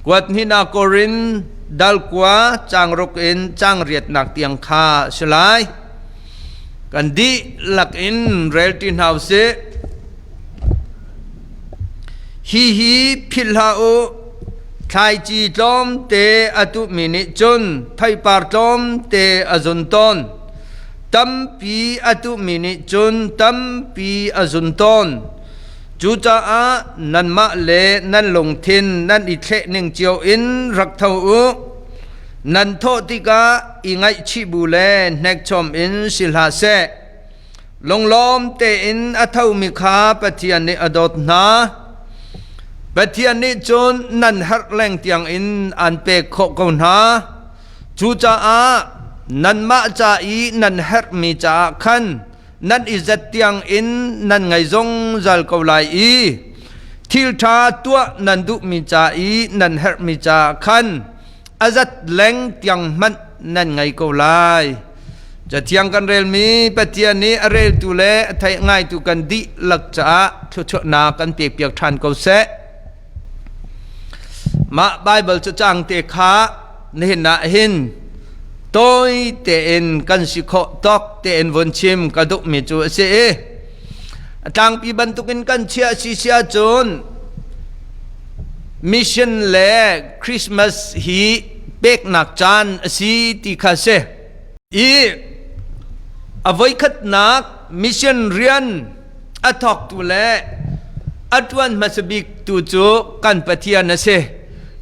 Kuat hnihnak Korin dal kua caang ruk in caang riatnak tiang kha a si lai. Kan dihlak in rel ṭi hna usih. Hihi philh hlah u, thlaici tlawmte a tuhmi nih cun theipar tlawmte a zun tawn. Tampi a tuhmi nih cun tampi a zun tawn. Cucaah nanmah le nan lungthin nan i thleh ning cio in rak tho u. Nan thawh tikah i ngaihchih bu le hnekchom in si hlah seh. Lunglawm tein a thomi kha Pathian nih a dawt hna. Pathian nih cun nan herh leng tiangin aan pek khawh ko hna. Cucaah nanmah ca i nan herhmi caah khan nan i zat tiangin nan ngei zungzal ko lai i thil ṭha tuah nan duhmi ca i nan herhmi caah khan a zat leng tiang hmanh nan ngei ko lai. Cathiang kan relmi Pathian nih a reltu le a theih ngaitu kan dihlak caah thluachuahnak kan pekpiak ṭhan ko seh. Mah Baibal cacang te kha nihin ah hin tawi tein kan si khawh tawk tein vun chim ka duhmi cu a si i a tlangpi bantukin kan chiah si si ahcun mission le Christmas hi peknak caan a si ti kha si. I a voikhatnak mission rian a thawktu le a ṭuan hmasa biktu cu kan Pathian a si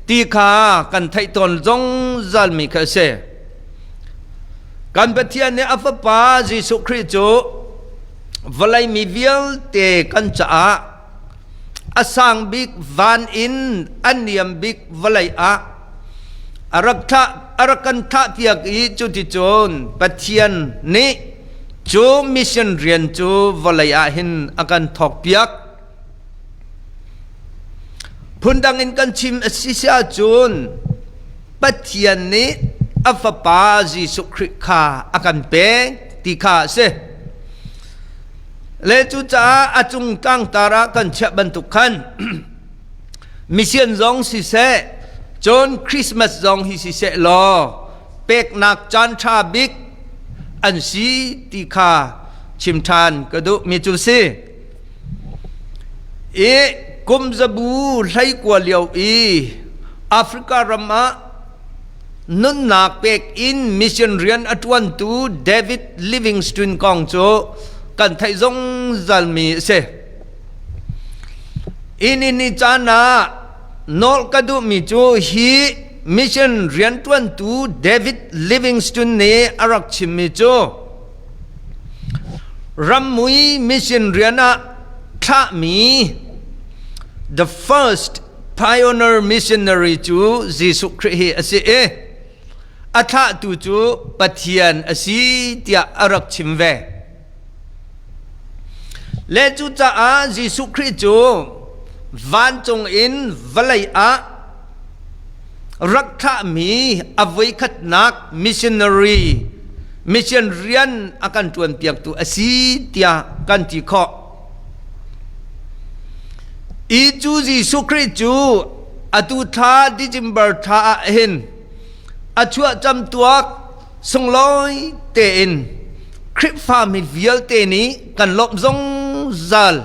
ti kha kan theih tawn zungzalmi kha a si. Kan Pathian nih a Fapa Jesuh Khrih cu vawlei mi vialte kan caah a sang bik van in a niam bik vawlei ah a rak thlah a rak kan thahpiak i cuticun Pathian nih cu mission rian cu vawlei ah hin a kan thawkpiak. Phundang in kan chim a si si ahcun Pathian nih a Fapa Jesuh Khrih kha a kan pek ti kha a si. Le cucaah a cung tlangtar ah kan chiah bantuk khan mission zong siseh, cun Christmas zong hi siseh law peknak caan ṭha bik an si ti kha chim ṭhan ka duhmi cu si. I kum zabu 19 lio i Africa ram ah nunnak pek in mission rian a ṭuantu David Livingstone kong cu kan theih zungzalmi a si. Ini ni caan ah nawl ka duhmi cu hi mission rianṭuantu David Livingstone nih a rak chimmi cu rammui mission rian ah thlahmi the first pioneer missionary cu Jesuh Khrih hi a si i a thlahtu cu Pathian a si tiah a rak chim ve. Le cucaah Jesuh Khrih cu vancung in vawlei ah rak thlahmi a voikhatnak missionary mission rian a kan ṭuanpiaktu a si tiah kan ti khawh. I cu Jesuh Khrih cu atu thla December thla ah hin a chuah camtuak sunglawi tein Khrihfami vialte nih kan lawmh zungzal.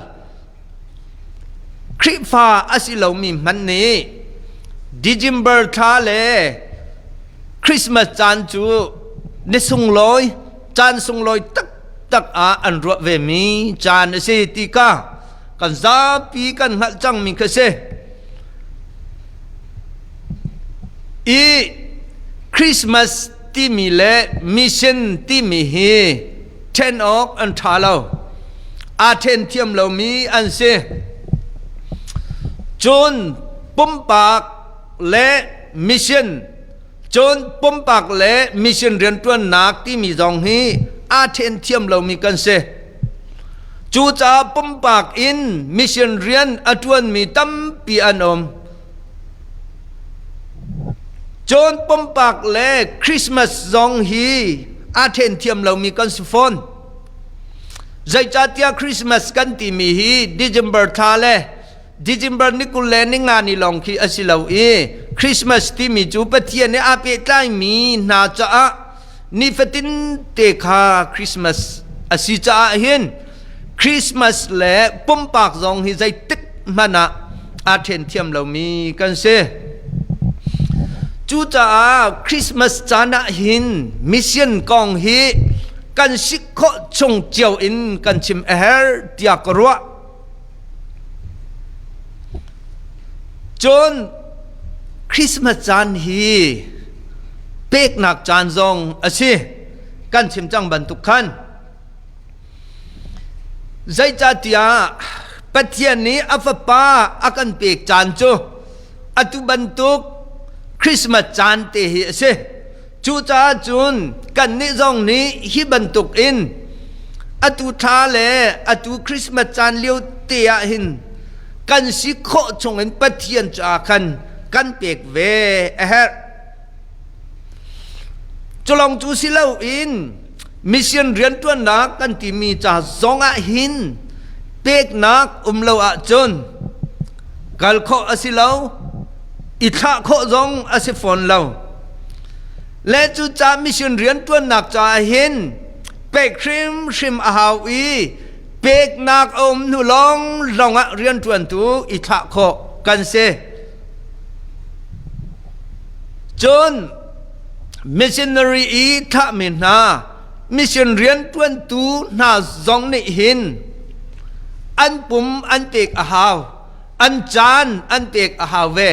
Khrihfa a si lomi hmanh nih December thla le Christmas caan cu ni sunglawi, caan sunglawi taktak ah an ruah vemi caan a si ti kha kan zapi kan hngalh cangmi kha si. I Christmas timi le mission timi hi ṭhen awk an ṭha lo. Aa ṭhen thiam lomi an si. Cun pumpak le mission cun pumpak le mission rianṭuannak timi zong hi aa ṭhen thiam lomi kan si. Cucaah pumpak in mission rian a ṭuanmi tampi an um. Cun pumpak le Christmas zong hi aa ṭhen thiam lomi kan si fawn. Zeicahtiah Christmas kan timi hi December thla le December ni 25 ni lawng khi a si lo i Christmas timi cu Pathian he aa pehtlaimi hna caah nifatin te kha Christmas a si caah hin Christmas le pumpak zong hi zeitik hmanh ah aa ṭhen thiam lomi kan si. Cucaah Christmas caan ah hin mission kong hi kan si khawh chung cio in kan chim a herh tiah ka ruah. Cun Christmas caan hi peknak caan zong a si. Kan chim cang bantuk khan. Zeicahtiah Pathian nih a Fapa a kan pek caan cu atu bantuk Christmas caan te hi a si. Cucaah cun kannih zong nih hi bantuk in atu thla le atu Christmas caan lio te ah hin kan si khawh chungin Pathian caah khan kan pek ve a herh. Culong cu si loin mission rianṭuannak kan timi ca zongah hin peknak um lo ahcun kal khawh a si lo, i thlah khawh zong a si fawn lo. Le cu ca mission rianṭuannak caah hin pek hrimhrim a hau i peknak a um hnu lawng lawngah rianṭuantu i thlah khawh kan si. Cun missionary i thlahmi hna mission rianṭuantu hna zong nih hin an pum an pek a hau, an caan an pek a hau ve.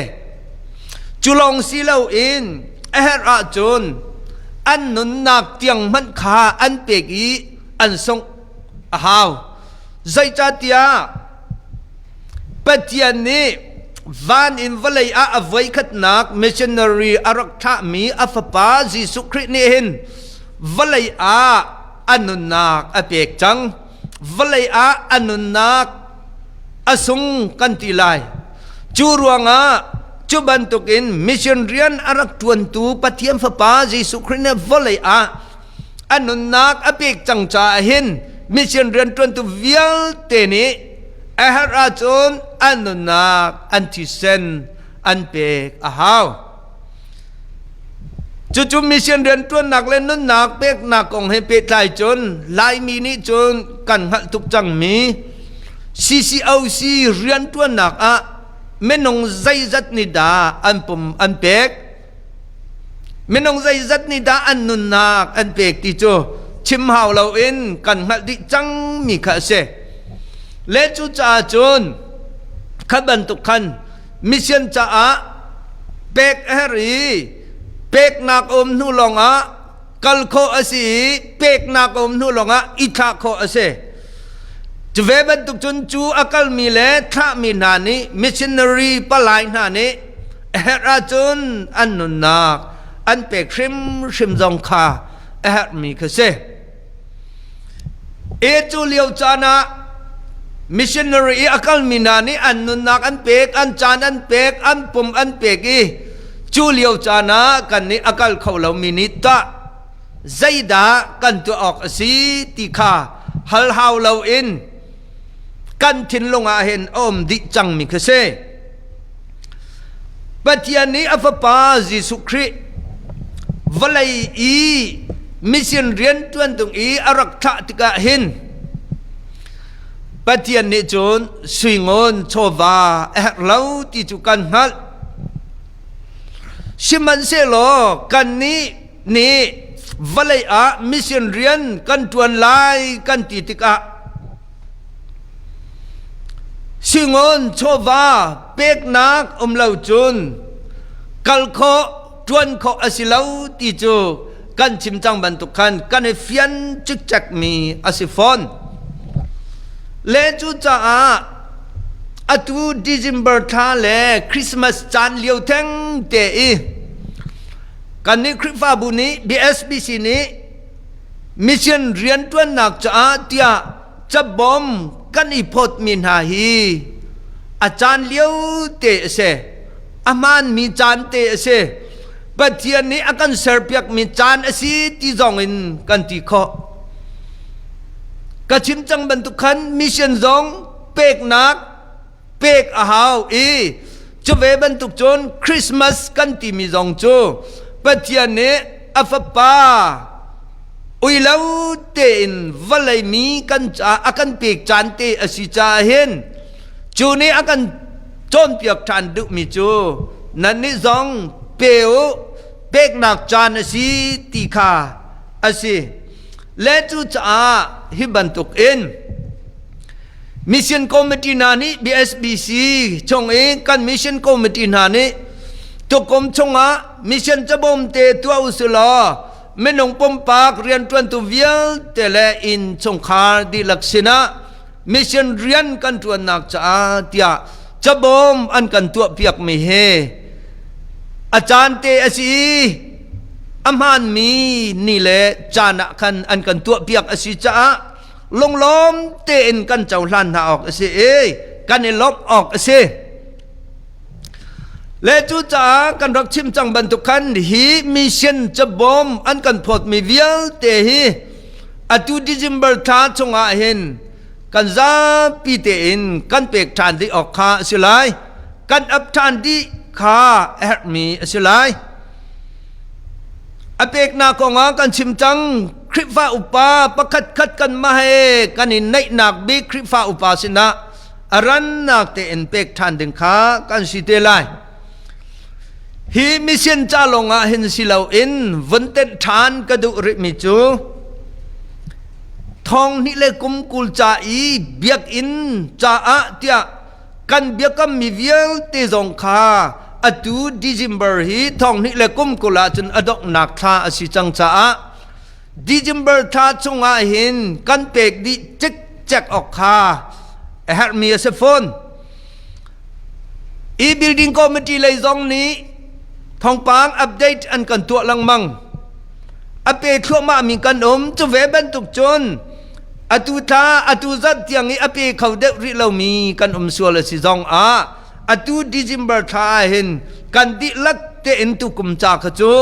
Cu lawng si loin a herh ahcun an nunnak tiang hmanh kha an pek i an sungh a hau. Zeicahtiah Pathian nih van in vawlei ah a voikhatnak missionary a rak thlahmi a fapa Jesuh Khrih nih hin vawlei ah a nunnak a pek cang. Vawlei ah a nunnak a sung kan ti lai. Cu ruangah cu bantukin mission rian a rak ṭuantu Pathian fapa Jesuh Khrih nih vawlei ah a nunnak a pek cang caah hin mission rianṭuantu vialte nih a herh ahcun an nunnak an thisen an pek a hau. Cucu mission rianṭuannak le nunnak peknak kong he pehtlai cun Laimi nih cun kan hngalh tuk cangmi CCOC rianṭuannak ah minung zeizat nih dah an pum an pek Minung zeizat nih dah an nunnak an pek ti cu chim hau loin kan hngalh dih cangmi kha a si. Le cucaah cun kha bantuk khan mission caah pek a herh i peknak a um hnu lawngah kal khawh a si i peknak a um hnu lawngah i thlah khawh a si. Cu ve bantuk cun cu a kalmi le thlahmi hna nih missionary palai hna nih a herh ahcun an nunnak an pek hrimhrim zong kha a herhmi kha si. E cu lio caan ah missionary i a kalmi hna nih an nunnak an pek, an caan an pek, an pum an pek i cu lio caan ah kan nih a kal kho lomi nih tah zeidah kan tuah awk a si ti kha hal hau loin kan thinlung ah hin a um dih cangmi kha si. Pathian nih a Fapa Jesuh Khrih vawlei i mission rianṭuan tung i a rak thlah tikah hin Pathian nih cun suingun chawva a herh lo ti cu kan hngalh. Sihmanhsehlaw kannih nih vawlei ah mission rian kan ṭuan lai kan ti tikah singon chawva peknak um lo cun kal khawh ṭuan khawh a si lo ti cu kan chim cang bantuk khan kan i fian cikcekmi a si fawn. Le cucaah atu December thla le Christmas caan lio theng te i Kannih Khrihfabu nih BSBC nih mission rianṭuannak caah tiah cabawm kan i phawtmi hna hi a caan lio te a si. A hmaanmi caan te a si. Pathian nih a kan serpiakmi caan a si ti zong in kan ti khawh. Ka chim cang bantuk khan mission zong peknak pek a hau i Cu ve bantuk cun Christmas kan timi zong cu Pathian nih a fapa uilo tein vawlei mi kan caah a kan pek caan te a si caah hin cu nih a kan cawnpiak ṭhan duhmi cu nannih zong pe u, peknak caan a si ti kha a si. Le cucaah hi bantuk in Mission Committee hna nih BSBC chung i kan Mission Committee hna nih tukum chungah mission cabawm te tuah u law minung pumpak rianṭuantu vialte le inn chungkhar dihlak sinah mission rian kan ṭuannak caah tiah cabawm an kan tuahpiakmi hi a caan te a si i a hmaanmi ni le caan ah khan an kan tuahpiak a si caah lunglawm tein kan cohlan hna awk a si i kan i lawmh awk a si. Le cucaah kan rak chim cang bantuk khan hi mission cabawm an kan phawtmi vialte hi atu December thla chungah hin kan zapi tein kan pek ṭhan dih awk kha a si lai. Kan ap ṭhan dih kha a herhmi a si lai. A peknak kongah kan chim cang. Khrihfa upa pakhat khat kanmah he kan i naihnak bik Khrihfa upa sinah a rannak tein pek ṭhan ding kha kan si te lai. Hi mission ca lawngah hin si loin vun tenh ṭhan ka duh rihmi cu thong hnih le kum 20 ca i biakinn caah tiah kan biakammi vialte zong kha atu December hi thong hnih le kum 20 ahcun a donghnak thla a si cang caah December thla chungah hin kan pek dih cikcek awk kha a herhmi a si fawn. E-building committee lei zong nih thawngpang update an kan tuah lengmang. A pe thluahmahmi kan um. Cu ve bantuk cun atu thla atu zat tiang i a pe kho deuh rih lomi kan um sual a si zong ah atu December thla ah hin kan dihlak tein tukum ca kha cu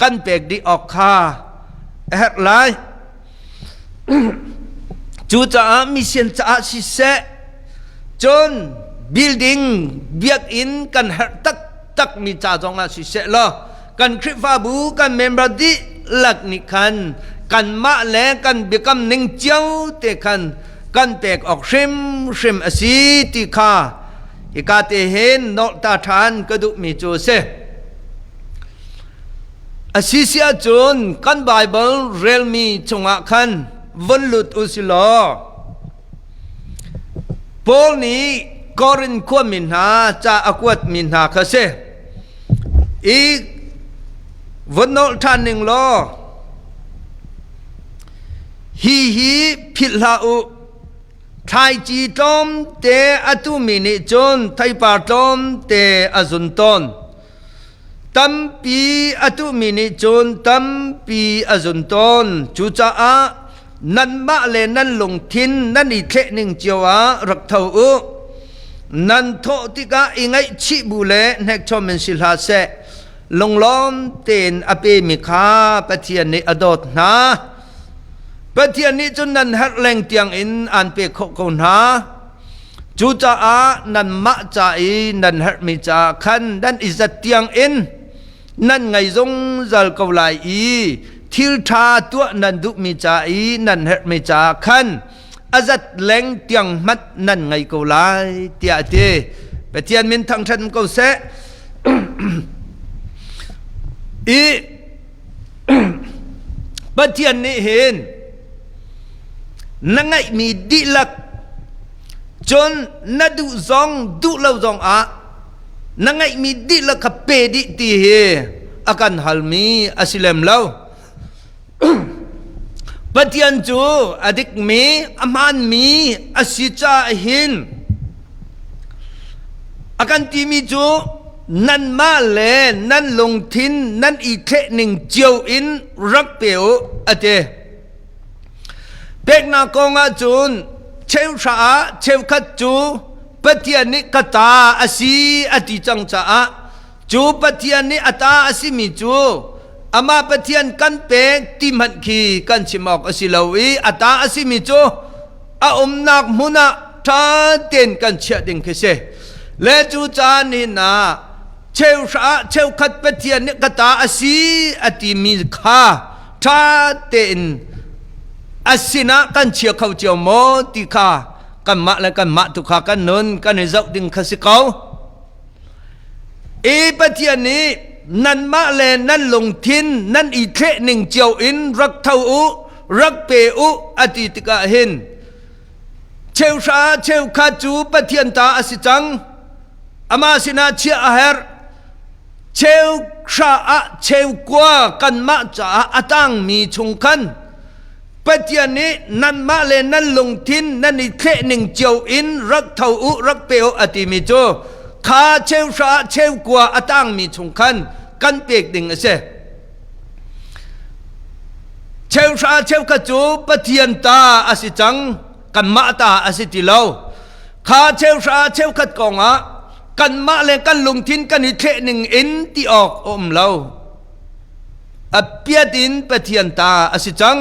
kan pek dih awk kha a herh lai. Cucaah mission caah siseh cun building biakinn kan herh taktak mi ca zong ah siseh law kan Khrihfabu kan member dihlak nih khan kanmah le kan biakam ning cio te khan kan pek awk hrimhrim a si ti kha hika te hin nolh ta ṭhan ka duhmi cu a si. A si si ahcun kan Baibal relmi chungah khan vun lut u si law Paul nih Korin khuami hna ca a kuatmi hna kha si. I vun nolh ṭhan ning law hi hi philh hlah u. Thlaici tlawmte a tumi nih cun theipar tlawmte a zun tawn. Tampi a tuhmi nih cun tampi a zun tawn. Cucaah nanmah le nan lungthin nan i thleh ning cio ah rak tho u. Nan thawh tikah i ngaihchih bu le hnekchom in si hlah seh. Lunglawm tein a pemi kha Pathian nih a dawt hna. Pathian nih cun nan herh leng tiang in aan pek khawh ko hna. Cucaah nanmah ca i nan herhmi caah khan nan i zat tiangin nan ngei zungzal ko lai i thil ṭha tuah nan duhmi ca i nan herhmi caah khan a zat leng tiang hmanh nan ngei ko lai tiah a ti. Pathian min thangṭhat ko seh. I Pathian nih hin na ngeihmi dihlak cun na duh zong duh lo zong ah na ngeihmi dihlak kha pe dih ti hi a kan halmi a si lem lo. Pathian cu a dikmi a hmaanmi a si caah hin a kan timi cu nanmah le nan lungthin nan i thleh ning cio in rak pe u a ti. Peknak kong ahcun cheuhra ah cheukhat cu Pathian nih ka ta a si a ti cang caah cu Pathian nih a ta a simi cu amah Pathian kan pek ti hmanh khi kan chim awk a si lo i a ta a simi cu a umnak hmun ah ṭha tein kan chiah ding khi si. Le cu caan hin ah cheuhra cheukhat Pathian nih ka ta a si a timi kha ṭha tein a sinah kan chia kho cio maw ti kha kanmah le kanmah tu kha kan nun kan i zoh ding kha si ko. E Pathian nih nanmah le nan lungthin nan i thleh ning cio in rak tho u rak pe u a ti tikah hin cheuhra cheukhat cu Pathian ta a si cang amah sinah chiah a herh cheuhra ah cheukua kanmah caah a tangmi chung khan Pathian nih nanmah le nan lungthin nan i thleh ning cio in rak tho u rak pe u a timi cu kha cheuhra ah cheukua a tangmi chung khan kan pek ding a si. Cheuhra cheukhat cu Pathian ta a si cang kanmah ta a si ti lo. Kha cheuhra cheukhat kongah kanmah le kan lungthin kan i thleh ning in ti awk a um lo. A piat in Pathian ta a si cang.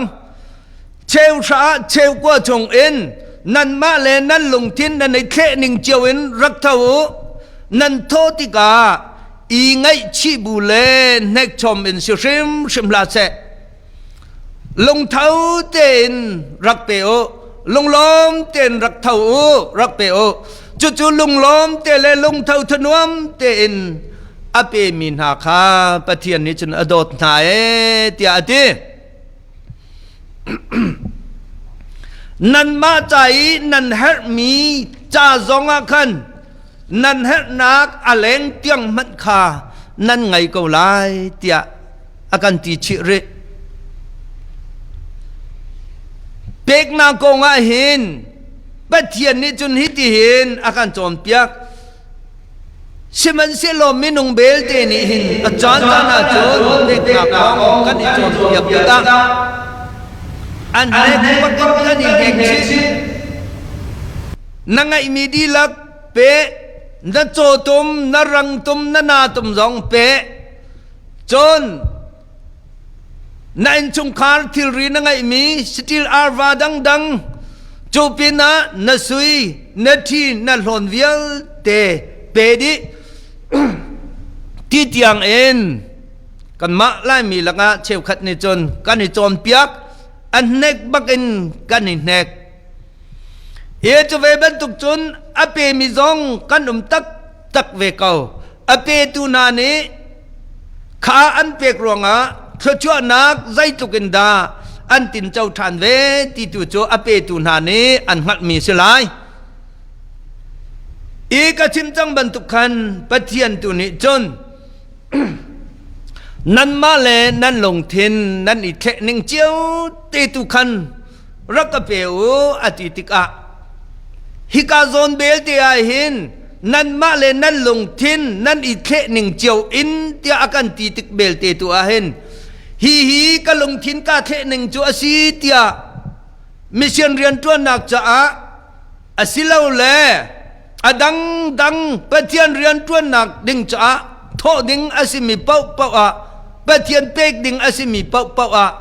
Cheuhra cheukua chung in nanmah le nan lungthin nan i thleh ning cio in rak tho u. Nan thawh tikah i ngaihchih bu le hnekchom in si hrimhrim hlah seh. Lungtho tein rak pe u. Lunglawm tein rak tho u, rak pe u. Cucu lunglawm te le lungtho thanuam tein a pemi hna kha Pathian nih cun a dawt hna ee tiah a ti. Nanmah ca i nan herhmi ca zongah khan nan herhnak a leng tiang hmanh kha nan ngei ko lai tiah a kan ti chih rih. Peknak kongah hin Pathian nih cun hitihin a kan cawnpiak. Sihmanhsehlaw minung belte nih hin a caan caan ahcun peknak kong kan i cawnpiak tikah an hnek bak in kan i hnek chih. Na ngeihmi dihlak pe, na cawtum, na rangtum, na natum zong pe. Cun Na innchungkhar thilri na ngeihmi steel arva dangdang cu pinah na sui, na ṭhi, na hlawn vialte pe dih. Ti tiang in kanmah Laimi lakah cheukhat nih cun kan i cawnpiak, a hnek bak in kan i hnek. Hi cu ve bantuk cun a pemi zong kan um taktak ve ko. A petu hna nih kha an pek ruangah thluachuahnak zeitluk in dah an tinco ṭhan ve ti tu cu a petu hna nih an hngalhmi si lai. I ka chim cang bantuk khan Pathian tu nih cun nanmah le nan lungthin nan i thleh ning cio te tu khan rak ka pe u a ti tikah hika zawn belte ah hin nanmah le nan lungthin nan i thleh ning cio in tiah a kan ti tik belte tu ah hin hi hi ka lungthin ka thleh ning cu a si tiah mission rianṭuannak caah asilole a dangdang Pathian rianṭuannak ding caah thawh ding a simi paohpaoh ah Pathian pek ding a simi paohpaoh ah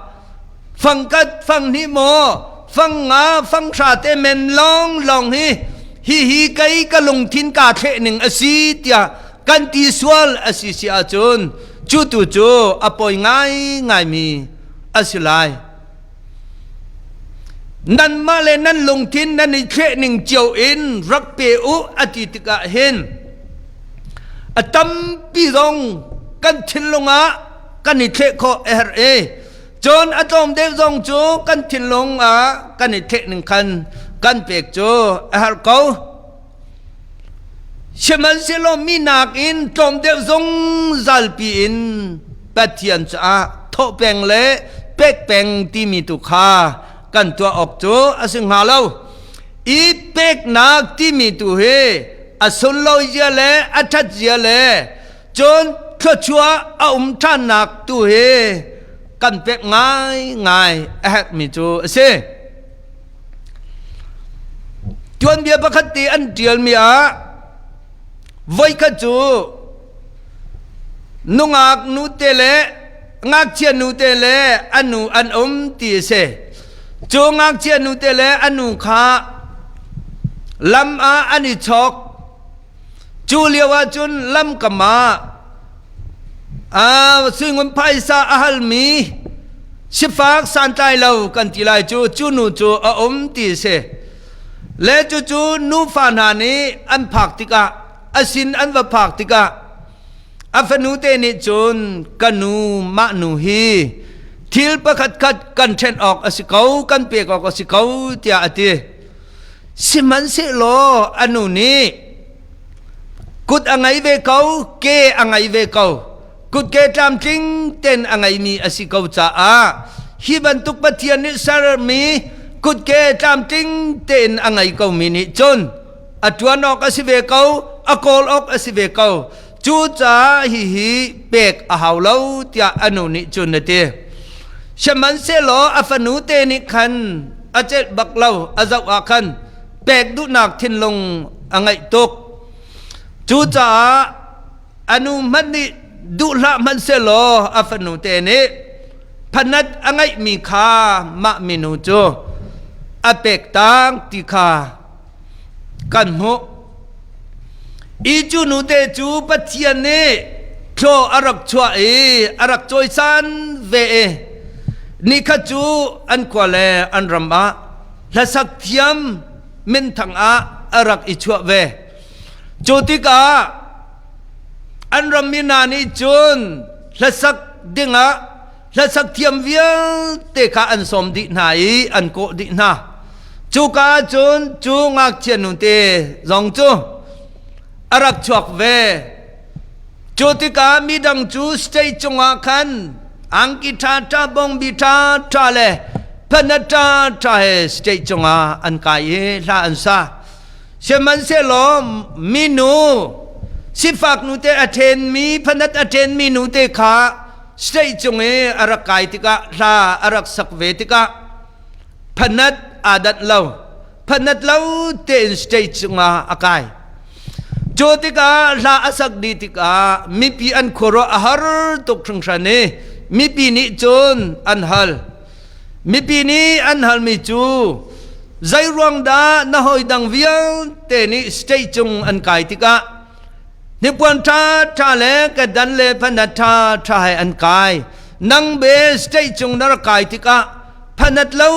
fangkat fanghnih maw fangnga fanghra te men lawng lawng hi hihi kei ka lungthin kaa thleh ning a si tiah kan ti sual a si si ahcun cu tu cu a poi ngai ngaimi a si lai. Nanmah le nan lungthin nan i thleh ning cio in rak pe u a ti tikah hin a tampi zong kan thinlung ah kan i thleh khawh a herh i Cun a tlawm deuh zong cu kan thinlung ah kan i thleh ning khan kan pek cu a har ko. Sihmanhsehlaw mi nakin tlawm deuh zungzalpi in Pathian caah thawh peng le pek peng timi tu kha kan tuah awk cu a si hnga lo. I peknak timi tu hi a sunlawi zia le a ṭhat zia le Cun thluachuah a um ṭhannak tu hi kan pek ngaingai a herhmi cu a si. Tuanbia pakhat ti an ṭialmi ah voikhat cu nungak nute le ngakchia nute le a nu an um ti a si. Cu ngakchia nute le a nu kha lam ah an i chok. Cu lio ahcun lamkam ah suingun phaisa a halmi sifak santlai lo kan ti lai cu, cu nu cu a um ti a si. Le cucu nufa hna nih an phak tikah, a sin an va phak tikah a fanu te nih cun, "Ka nu, mah nu hi thil pakhat khat kan ṭhen awk a si ko, kan pek awk a si ko," tiah a ti. Sihmanhsehlaw a nu nih kut a ngei ve ko, ke a ngei ve ko, kutke tlamtling ten a ngeimi a si ko caah hi bantuk Pathian nih sermi kutke tlamtling tein a ngei komi nih cun a ṭuan awk a si ve ko, a kawl awk a si ve ko. Cucaah hihi pek a hau lo, tiah a nu nih cun a ti. Sihmanhsehlaw a fanu te nih khan a celh bak lo, a zoh ah khan pek duhnak thinlung a ngeih tuk. Cucaah a nu hmanh nih duh hlah hmanh sehlaw a fanu te nih phanat a ngeihmi kha mah minu cu a pek tang ti kha kan hmuh. I cu nute cu Pathian nih thlaw a rak chuah i a rak cawisan ve i nikhat cu an khua le an ram ah hlasak thiam minthang ah a rak i chuah ve. Cu tikah an rammi hna nih cun hlasak dingah hlasak thiam vialte kha an sawm dih hna i an kawh dih hna. Cuka ah cun cu ngakchia nute zong cu a rak chuak ve. Cu tikah midang cu stage cungah khan angki ṭha ṭha, bawngbi ṭha ṭha le phanat ṭha ṭha he stage cungah an kai i hla an sa. Sihmanhsehlaw minu sifak nute a ṭhenmi, phanat a ṭhenmi nute kha stage cung i a rak kai tikah, hla a rak sak ve tikah phanat aa danh lo, phanat lo tein stage cungah a kai. Cu tikah hla a sak dih tikah mipi an khuaruah a har tuk hringhran i mipi nih cun an hal. Mipi nih an halmi cu, "Zeiruang dah na hawi dang vialte nih stage cung an kai tikah hnipuan ṭha ṭha le kedan le phanat ṭha ṭha he an kai, nang be stage cung na rak kai tikah phanat lo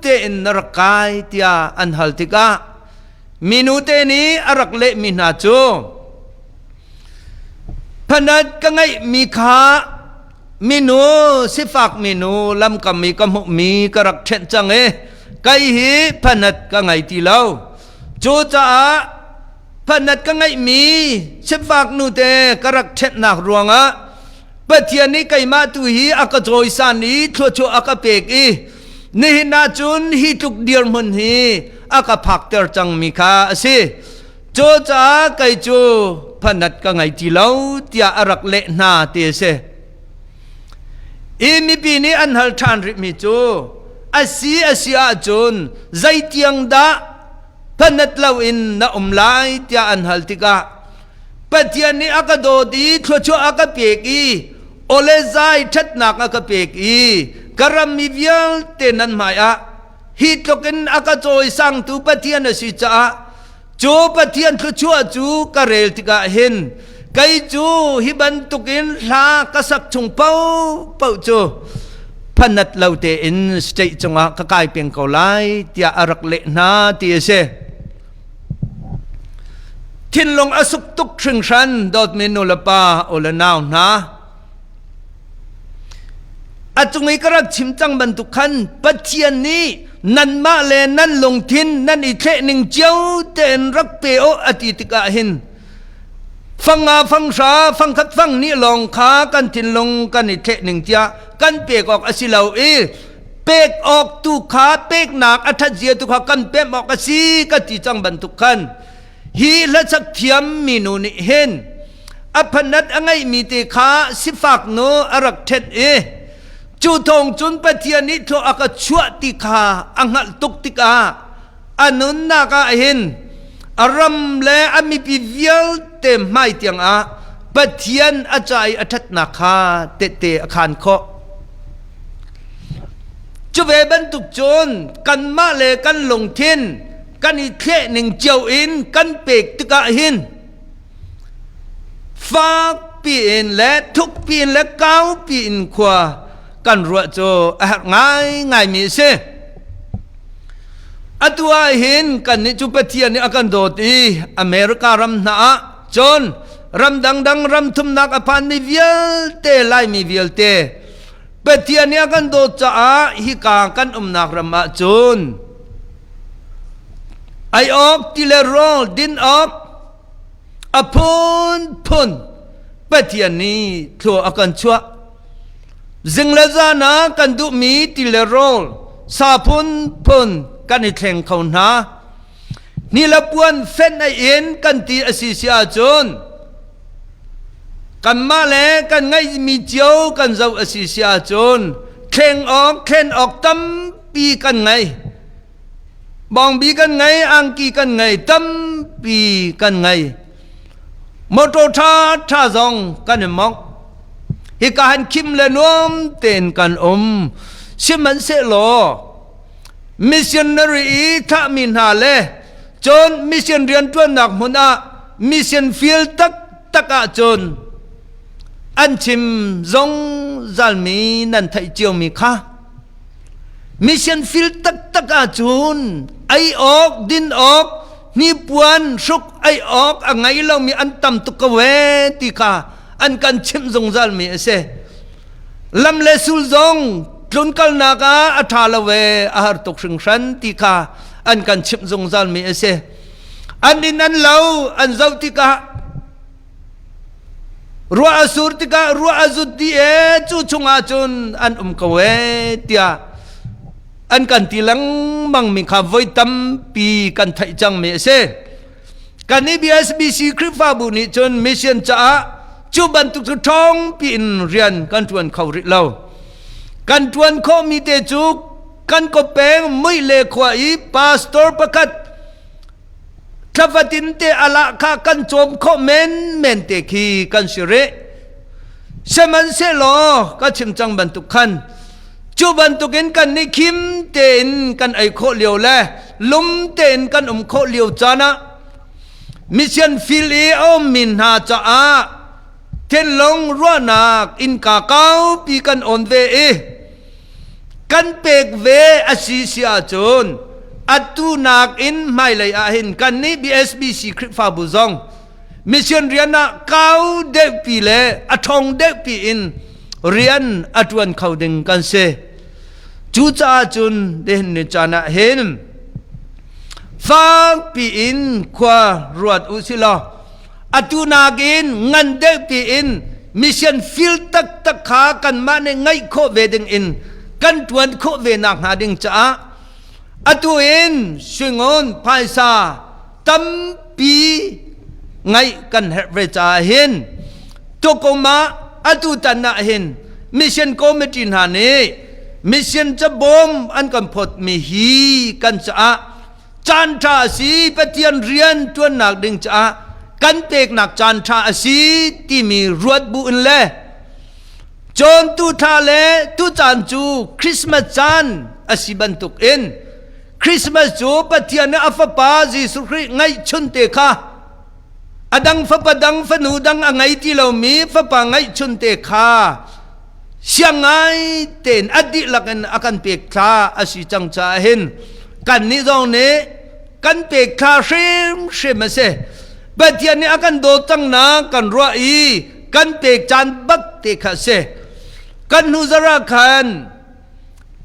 tein na rak kai?" tiah an hal tikah minu te nih a rak lehmi hna cu, "Phanat ka ngeihmi kha minu, sifak minu lamkam i ka hmuhmi ka rak ṭhenh cang i kei hi phanat ka ngei ti lo. Cucaah phanat ka ngeihmi sifak nute ka rak ṭhenhnak ruangah Pathian nih keimah tu hi a ka cawisan i thluachuah a ka pek i nihin ah cun hi tluk dirhmun hi a ka phakter cangmi kha a si. Cucaah kei cu phanat ka ngei ti lo," tiah a rak leh hna ti a si. I mipi nih an hal ṭhan rihmi cu, a si a si ahcun zeitiang dah phanat loin na um lai?" tiah an hal tikah, "Pathian nih a ka dawt i thluachuah a ka pek i awle zai ṭhatnak a ka pek i ka rammi vialte nan hmaiah hi tluk in a ka cawisangtu Pathian a si caah cu Pathian thluachuah cu ka rel tikah hin kei cu hi bantukin hla ka sak chung paohpaoh cu phanat lo tein state cungah ka kai peng ko lai," tiah a rak leh hna ti a si. Thinlung a suk tuk hringhran, dawtmi nu le pa, u le nau hna. A cung i ka rak chim cang bantuk khan Pathian nih nanmah le nan lungthin nan i thleh ning cio tein rak pe u a ti tikah hin fang nga fang hra fang khat fang hnih lawng kha kan thinlung kan i thleh ning tiah kan pek awk a si lo i pek awk tu kha, peknak a ṭhat zia tu kha kan pemh awk a si ka ti cang bantuk khan hi hlasak thiam minu nih hin a phanat a ngeihmi te kha sifak nu a rak ṭhenh i cu thawng cun Pathian nih thlawh a ka chuah ti kha a hngalh tuk tikah a nunnak ah hin a ram le a mipi vialte hmai tiang ah Pathian a ca i a ṭhatnak kha tehte a khaan khawh. Cu ve bantuk cun kanmah le kan lungthin kan i thleh ning cio in kan pek tikah hin. Fak piin le thuk piin le kau piin khua kan ruah cu a herh ngaingaimi a si. Atu ah hin kannih cu Pathian nih a kan dawt i America ram hna ah cun ram dangdang ram thumnak a phanmi vialte Laimi vialte Pathian nih a kan dawt caah hika kan umnak ram ah cun ei awk ti le rawl din awk a phunphun Pathian nih thlua a kan chuah. Zing le zan ah kan duhmi ti le rawl sa phunphun kan i thleng kho hna. Ni le puan fenh ei in kan ti a si si ahcun kanmah le kan ngeihmi cio kan zoh a si si ahcun thleng awk thlen awk tampi kan ngei. Bawngbi kan ngei, angki kan ngei, tampi kan ngei. Motor ṭha ṭha zong kan i mongh. Hika han khim le nuam tein kan um. Sihmanhsehlaw missionary i thlahmi hna le cun mission rianṭuannak hmun ah mission field taktak ahcun an chim zungzalmi nan theih ciomi kha Mission field taktak ahcun ei awk, din awk, hnipuan hruk ei awk a ngei lomi an tam tuk ko ee ti kha an kan chimh zungzalmi a si. Lam le sul zong tlunkalnak ah a ṭha lo ee, a har tuk hringhran ti kha an kan chimh zungzalmi a si. An inn an lo an zoh tikah Ruah a sur tikah ruah a zut dih ee cu chungah cun an um ko ee tiah an kan ti lengmang mi kha voi tampi kan theih cangmi a si. Kan i BSBC Khrihfabu nih cun mission caah cu bantuk cu ṭhawngpi in rian kan ṭuan kho rih lo. Kan ṭuan khawhmi te cu kan kawpeng mui le khua i pastor pakhat Thlafatin te a lahkhah kan cawm khawh menmen te khi kan si rih. Sihmanhsehlaw ka chim cang bantuk khan cu bantukin kan nih khim tein kan ei khawh lio le lum tein kan um khawh lio caan ah mission field i a ummi hna caah thinlung ruahnak innka kaupi kan on ve i kan pek ve a si si ahcun atu nakin hmailei ah hin kannih BSBC Khrihfabu zong mission rian ah kau deuhpi le a ṭhawng deuhpi in rian a ṭuan kho ding kan si. Cucaah cun nihin ni caan ah hin fakpi in khua ruat u si law atu nakin ngan deuhpi in mission field taktak kha kanmah nih ngaih khawh ve ding in kan ṭuan khawh ve nak hnga ding caah atu in suingon phaisa tampi ngaih kan herh ve caah hin tukum ah atu tan ah hin mission committee hna nih mission cabawm an kan phawtmi hi kan caah caan ṭha a si Pathian rian ṭuannak ding caah kan peknak caan ṭha a si timi ruat bu in le cawntu ṭha le tu caan cu Christmas caan a si bantuk in Christmas cu Pathian nih a fapa Jesuh Khrih ngaihchun te kha a dang fapa dang fanu dang a ngei ti lomi fapa ngaihchun te kha siang ngai tein a dihlak in a kan pek thla a si cang caah hin kannih zong nih kan pek thla hrimhrim a si. Pathian nih a kan dawt cang nak kan ruah i kan pek caan bak te kha a si. Kan hnu zarh ah khan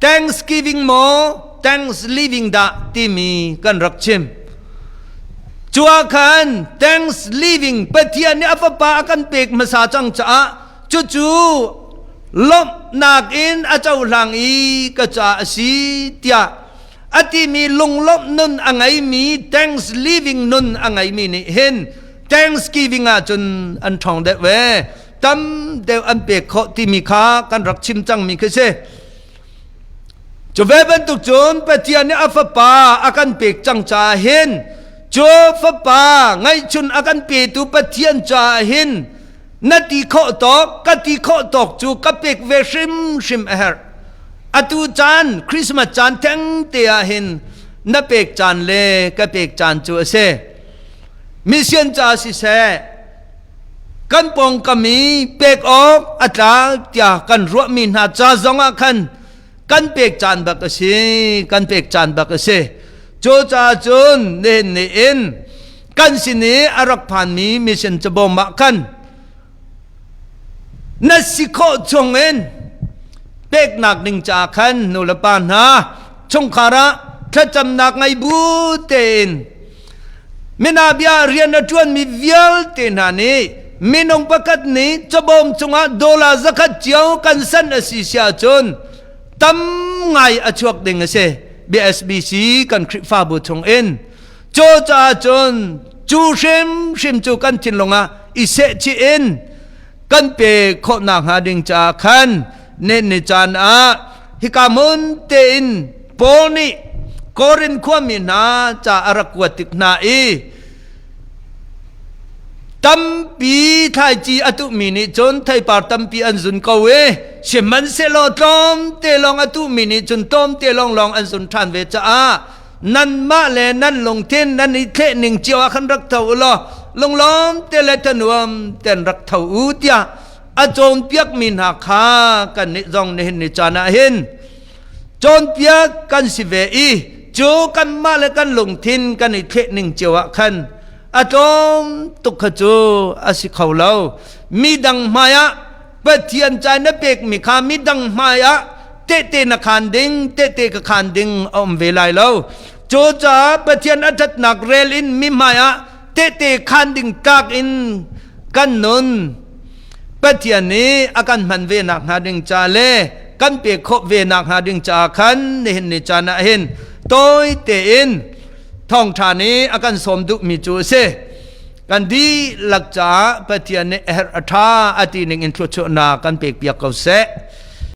Thanksgiving maw Thanks-living dah timi kan rak chim. Cu ah khan Thanks-living Pathian nih a fapa a kan pek hmasa cang caah cucu lawmhnak in a cohlang i ka ca a si tiah a timi lunglawmh nun a ngeimi Thanks-living nun a ngeimi nih hin Thanksgiving ah cun an ṭhawng deuh ve. Tam deuh an pek khawh timi kha kan rak chim cangmi khi si. Cu ve bantuk cun Pathian nih a fapa a kan pek cang caah hin cu fapa ngaihchun a kan petu Pathian caah hin na ti khawh tawk ka ti khawh tawk cu ka pek ve hrimhrim a herh. Atu caan Christmas caan theng te ah hin na pek caan le ka pek caan cu a si. Mission ca siseh. Kan pawngkam i pek awk a tlak tiah kan ruahmi hna ca zongah khan kan pek caan bak a si, kan pek caan bak a si. Cucaah cun nihin ni in kan sin i a rak phanmi mission cabawm ah khan na si khawh chungin peknak ding caah khan nulepa hna chungkhar ah thlacamnak ngei bu tein Minabia rian a ṭuanmi vialte hna nih minung pakhat nih cabawm cungah dollar 100 cio kan san a si si ahcun tam ngai a chuak ding a si. BSBC kan Khrihfabu chung in cucaah cun cu hrimhrim cu kan thinlung ah i sehchih in kan pe khawhnak hnga ding caah khan nen ni caan ah hika hmun tein Paul nih Korin khuami hna ca a rak kuat tik hna i tampi thlaici a tuhmi nih cun theipar tampi an zun ko i sihmanhsehlaw tlawmte lawng a tuhmi nih cun tlawmte lawnglawng an zun ṭhan ve caah nanmah le nan lungthin nan i thleh ning cio ah khan rak tho u law lunglawm te le thanuam ten rak tho u tiah a cawnpiakmi hna kha kannih zong nihin ni caan ah hin cawnpiak kan si ve i cu kanmah le kan lungthin kan i thleh ning cio ah khan a tlawm tuk kha cu a si kho lo. Midang hmai ah Pathian ca na pekmi kha midang hmai ah tehte na khaan ding, tehte ka khaan ding a um ve lai lo. Cucaah Pathian a ṭhatnak rel in mi hmai ah tehte khaan ding tlak in kan nun Pathian nih a kan hman ve nak hnga ding ca le kan pek khawh ve nak hnga ding caah khan nihin ni caan ah hin tawi tein thawngṭha nih a kan sawm duhmi cu a si. Kan dihlak caah Pathian nih a herh a ṭha a ti ning in thluachuahnak kan pek piak ko seh.